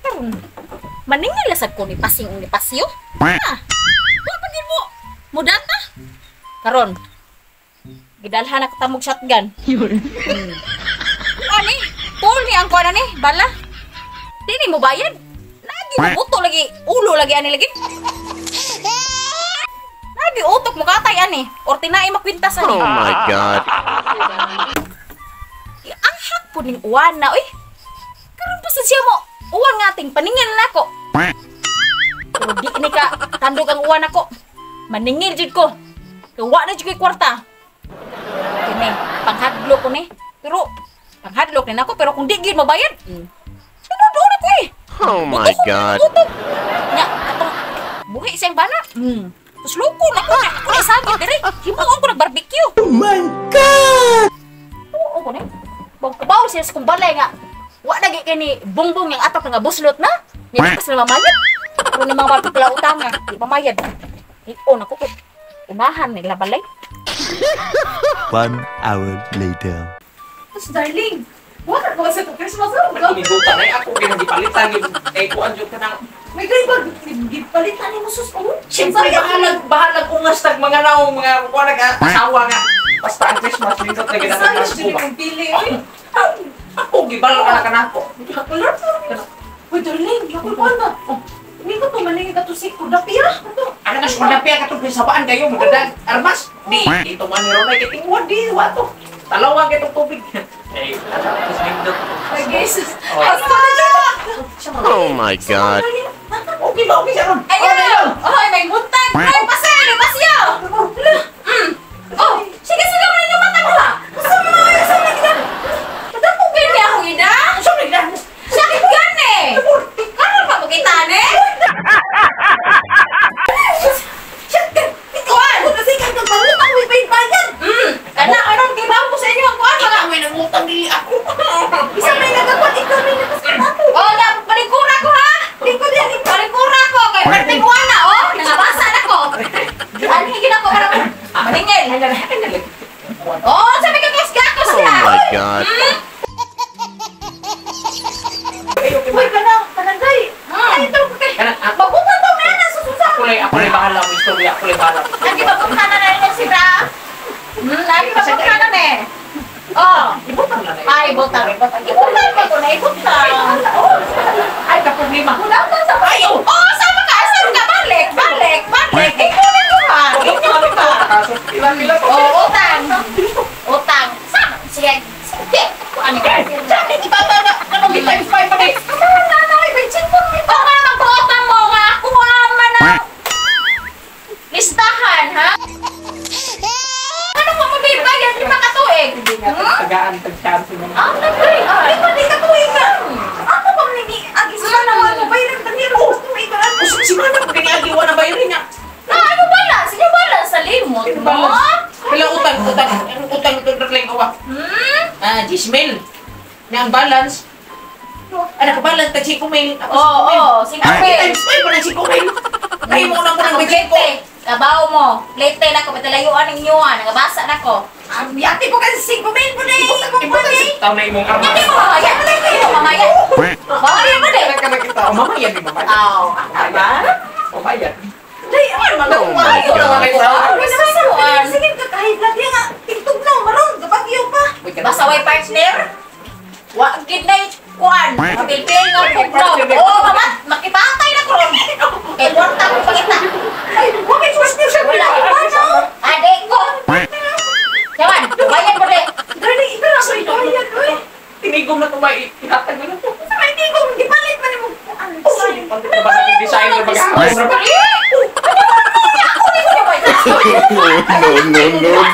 Karon maningil na sad ko ni pasing ni pasyo. Ha. Wa pa gyud mo mudata. Karon gidalhan ako tamog shotgun. Ani, tool ni ang kuan ani, bala. Di ni mo bayad. Lagi mo buto lagi, ulo lagi ani lagi. Lagi utok mo katay ani, or tinai makwintas ani. Oh my God. Anghak po ning uwan na, oy. Karon pa sad siya mo, uwan nga ating paningil nako. Pero di ni ka tandog ang uwan nako. Maningil jud ko. Kay wa na jud ko'y kwarta. Kini, panghadlok ko ni. Pero panghadlok ni nako, pero kung di gyud mabayad, tinuod na ko eh. Oh my God. Utok. Nya, katong buhi siyang bana. Tusluko na ko na. Ako na isagit diri. Himuon ko nag barbecue. Oh my God! Oo ko ni. Bawal siya sa kong balay nga. Wa na gyud kay ni bongbong yang atok nga buslot na. Nya pas na mamayad. Pero ni mga pagpala nga, di mamayad. Hion ako ko. Unahan nila balay. 1 hour later. Tapos, darling, wala ka sa Christmas oh. Kinibutan ay ako ginagipalitan kay kuan jud kanang May gay ba gipalitan nimo sus oh. Siyempre, bahalag ungas tag mga naong mga kuan nag asawa nga. Basta ang Christmas nindot lagi na Sayang ang jud imong pili oy. Ako gibal ka na kanako. Color. Uy, darling, ako kuan ba? Hindi ko tumaling ka to si Kudapia. Ano ka sa Kudapia katong sabaan kayo magadag armas. Di dito man ni Ronay kay tingwa di wa to. Talawang kay tong tubig. Eh, tapos nindot. Ay, Jesus. Oh my God. Okay ba okay siya ron? Ayun! Oy, may buntag! Ay, pasyo! Pasyo! Oh, sige sige man ninyo matag ha. Asa man ay asa man gid. Padapog gyud niya akong ida. Asa man gid? Sakit gani. Karon pa mo kita ni? Shotgun. Kuan. Kasi kang pangutang may bayad. Kana karon kay bawo ko sa inyo ang kuan mga. May nangutang dili ako. Isa may nagakuan ikaw may nakasabat. Oh, na palikura ko ha. Lingkod yan, lingkod. Palikura ko kay perting na oh. Nangabasa na ko. Anhi gid ako para maningil. Oh, sabi ka guys, gakos Oh siya. my God. Uy, kanang kanangay. Ay, ito ko kay. Kanang ako Mabutan to man sa susa. ako lay bahala mo istorya, ako lay bahala. Lagi mabutan na rin si Bra. Lagi mabutan na ni. Oh, Ibutang na na. ay butang. Ibutang ka ko na ibutang. Oh, ay ka problema. Wala ka sa bayo. Oh, sama ka, sama ka balik, balik, balik. Ikaw na ko ha. Ikaw na ka. Pila pila. Oh, utang. Utang. Sama siya. Sige. Ano ka? Sabi di ba ba kanang times 5 pa ni? Ano na na may chinko mi pa nga magbuotan mo nga kuha man ang listahan ha. Ano mo mabibayan di ba katuig? Hindi nga tagaan tag chance mo. Ah, nagay. Ay, pati ka tuig ka. Ako pa man ni agi sa na mo bayaran taniro tuig ka. Si mana ko kini agi wa na bayarin niya. Na ano balance? Inyo balance sa limot mo? Pila utang utang ang utang itong lang gawa. Hmm? Ah, 10,000. Nya ang balance. Ana ka balance tag 5,000. Ako Oo, 5,000. oo, 5,000. Times 5 man ang 5,000. Ay mo nang kunang Ako bigay ko. plate. Kabaw mo. Plate na ko patalayuan ninyo ah. Nagabasa na ko. Yati po kasi 5,000 po na Ibutang sa taon na imong armas. Hindi mo mamaya. Hindi mo mamaya. Mamaya mo din. Kana kita. Oh, mamaya di mamaya. Aw. Mamaya. Mamaya. Day, ano man Oh my God. Sige ka kahit labi nga tingtog na maron gabagyo pa. Basta way partner. Wa gid na kuan. Mapilpil nga pugnaw. Oh, mama, makipatay na ko ron. Kay kwarta ko pangita. Ay, wa may partner siya. Wala pa no. Ade ko. Yaman, bayan mo di. Darling, ikaw na sa bayad oy. Tinigom na tumay. Ihatag mo na to. Sa may tingog gipalit man nimo. Oh, design na baga. No, no, no, no.